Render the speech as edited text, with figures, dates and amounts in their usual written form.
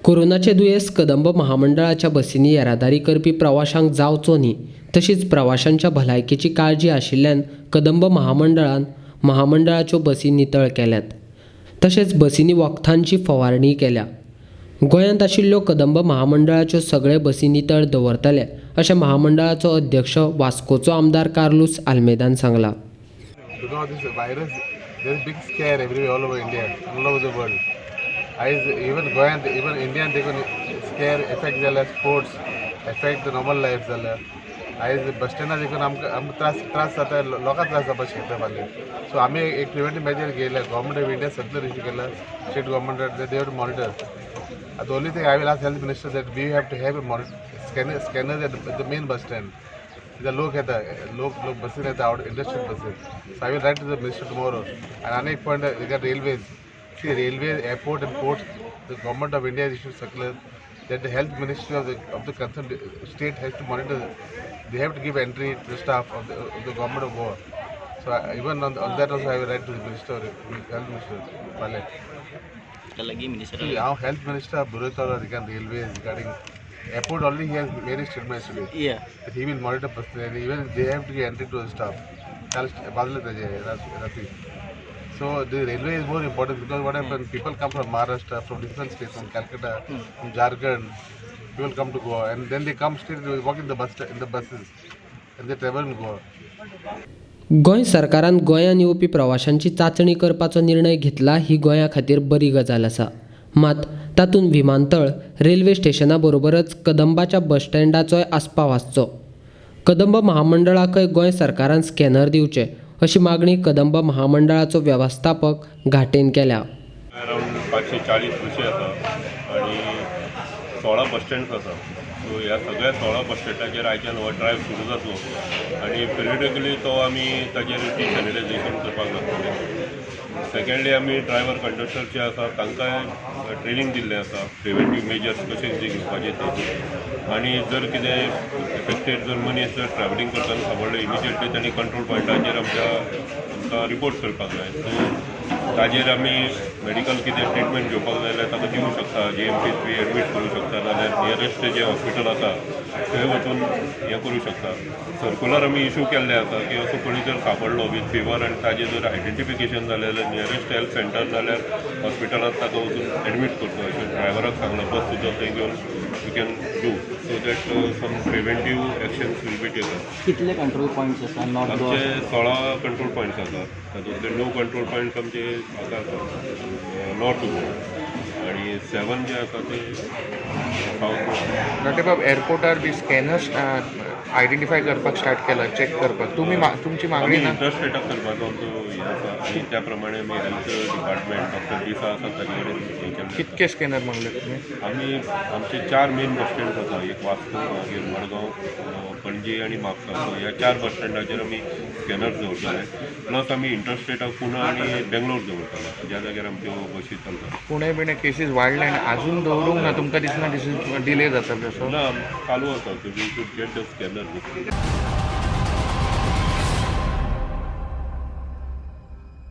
कोरोनाचें दुयेंस कदंब महामंडळाच्या बसींनी येरादारी करपी प्रवाशांक जावचो न्ही, तशीच प्रवाशांच्या भलायकेची काळजी आशिल्ल्यान कदंब महामंडळान महामंडळाच्यो बसी नितळ केल्यात. तशेंच बसींनी वखदांची फवारणी केल्या. गोंयांत आशिल्ल्यो कदंब महामंडळाच्यो सगळे बसी नितळ दवरतले अशें महामंडळाचो अध्यक्ष वास्कोचो आमदार कार्लूस आल्मेदान सांगलां. Because this virus, there is big scare everywhere, all over India, all over the world. आयज इवन गोंयांत, इवन इंडियान देखून स्केअर एफेक्ट जाल्या sports, affect the normal life जाल्या. आयज बस स्टँडार देखून आमकां त्रास जाता, लोकांक त्रास जावपाक शकता फाल्यां. सो आमी एक preventive major घेयल्या. Government of India सगळें इश्यू केला, state government, they have to monitor. The only thing I will ask health minister that we have to have a scanner at the main bus stand. कित्याक लोक येता, लोक बसीन येता, out industrial बसीन. So I will write to the minister tomorrow. And आनी एक point regard railways. See, railway, airport and ports, the government of India has issued circular that the health ministry of the concerned state has to monitor. They have to give entry to the staff of the government of Goa. So even on that also I will write to the minister, health minister, Pale. Lagi minister. See, our health minister बरयतलो regarding railways, regarding airport already he has made a statement yesterday. That he will monitor personally and even they have to give entry to the staff. काल बाजले ताजे रात्री. So the railway is more important because what happens, people come from Maharashtra, from different states, from Calcutta, from Jharkhand, people come to Goa and then they come straight to walk in the bus, in the buses and they travel in Goa. Goa सरकारान गोंयांत येवपी प्रवाशांची चांचणी करपाचो निर्णय घेतला ही गोंया खातीर बरी गजाल आसा. मात तातूंत विमानतळ, रेल्वे स्टेशना बरोबरच कदंबाच्या बस स्टँडाचोय आस्पाव आसचो. कदंब महामंडळाकय गोंय सरकारान स्कॅनर दिवचे अशी मागणी कदंब महामंडळाचो वेवस्थापक घाटेन केल्या. अरावंड 540 बशी आसा आनी 16 बस स्टँड्स आसा. सो ह्या सगळ्या 16 बस स्टँडाचेर आयच्यान हो ड्रायव्ह सुरू जातलो आनी पिरियडिकली तो आमी ताजेर सॅनिटायझेशन करपाक लागतले. सेकंडली, आमी ड्रायव्हर कंडक्टर जे आसा तांकांय ट्रेनींग दिल्लें आसा, प्रिवेंटीव मेजर्स कशे कितें घेवपाचे ते. आनी जर कितें एफेक्टेड जर मनीस जर ट्रॅव्हलिंग करतना सांपडलो, इमिजिएटली तांणी कंट्रोल पॉयंटाचेर आमकां रिपोर्ट करपाक जाय. सो ताजेर आमी मेडिकल कितें ट्रिटमेंट घेवपाक जाय जाल्यार ताका दिवंक शकता. जीएमसीत बी एडमीट करूं शकता, नाल्यार नियरेस्ट जें हॉस्पिटल आसा थंय वचून हें करूं शकता. सर्कुलर आमी इशू केल्ले आसा की असो कोणी जर सांपडलो विथ फिवर आनी ताजें जर आयडेंटिफिकेशन जालें जाल्यार नियरेस्ट हेल्थ सेंटर जाल्यार हॉस्पिटलांत ताका वचून एडमीट करचो अशें ड्रायव्हराक सांगलां. बस सुद्दां थंय घेवन you can do, so that some preventive actions will be taken. कितले कंट्रोल पॉयंट्स आसा नॉर्थ गोवा? आमचे 16 कंट्रोल पॉयंट्स आसात. तातूंतले णव कंट्रोल पॉयंट्स आमचे हांगा आसा नॉर्थ गोवा आनी 7 जे आसा ते सावथ गोवा. नटेबाब, एअरपोर्टार बी स्कॅनर्स आयडेंटिफाय करपाक स्टार्ट केला, चॅक करपाक. तुमी तुमची मागणी आमी ना? इंटरस्टेटाक करपाचो आमचो हें आसा आनी त्या प्रमाणे आमी हेल्थ डिपार्टमेंट, डॉक्टर डिसा आसा, ताजे कडेन हें केल्लें आसा. कितके स्कॅनर मागले तुमी? आमी आमचे चार मेन बस स्टँड्स आसा, एक वास्को, मागीर मडगांव, पणजे आनी म्हापसा. सो ह्या चार बस स्टँडाचेर आमी स्कॅनर्स दवरतले. प्लस आमी इंटरस्टेटाक पुना आनी बेंगलोर दवरतले, ज्या जाग्यार आमच्यो बशी चलता. पुणे बिणे केसीस वाडले आनी अजून दवरूंक ना. तुमकां दिसना दिस डिले जाता तसो? ना, चालू आसा. We should get the scanner.